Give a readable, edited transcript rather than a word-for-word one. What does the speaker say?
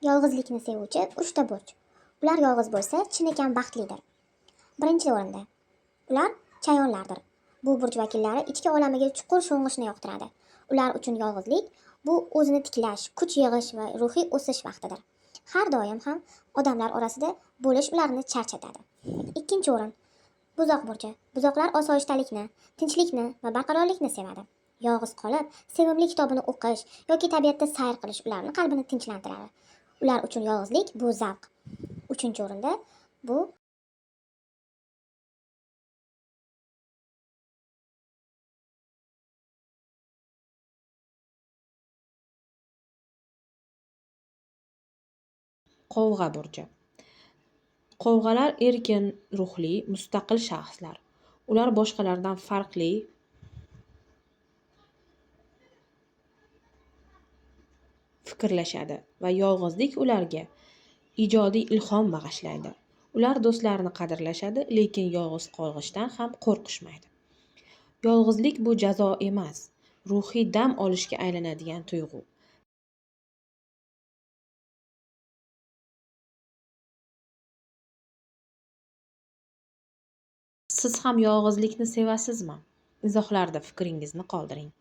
Yolg'izlikni sevuvchi 3 ta burch. Ular yolg'iz bo'lsa, chinakam baxtlidir. Birinchi o'rinda. Ular chayonlardir. Bu burch vakillari ichki olamiga chuqur sho'ng'ishni yoqtiradi. Ular uchun yolg'izlik bu o'zini tiklash, kuch yig'ish va ruhiy o'sish vaqtidir. Har doim ham odamlar orasida bo'lish ularni charchatadi. Ikkinchi o'rin. Buzoq burchi. Buzoqlar osoyishtalikni, tinchlikni va barqarorlikni sevadi. Yolg'iz qolib, sevimli kitobini o'qish yoki tabiatda sayr qilish ularni qalbini tinchlantiradi. Ular uchun yolg'izlik bu zavq. Uchinchi o'rinda bu Qovg'a burchi. Qovg'alar erkin ruhli, mustaqil shaxslar. Ular boshqalardan farqli fikrlashadi va yolg'izlik ularga ijodiy ilhom bag'ishlaydi. Ular do'stlarini qadrlashadi, lekin yolg'iz qolishdan ham qo'rqishmaydi. Yolg'izlik bu jazo emas, ruhiy dam olishga aylanadigan tuyg'u. Siz ham yolg'izlikni sevasizmi? Izohlarda fikringizni qoldiring.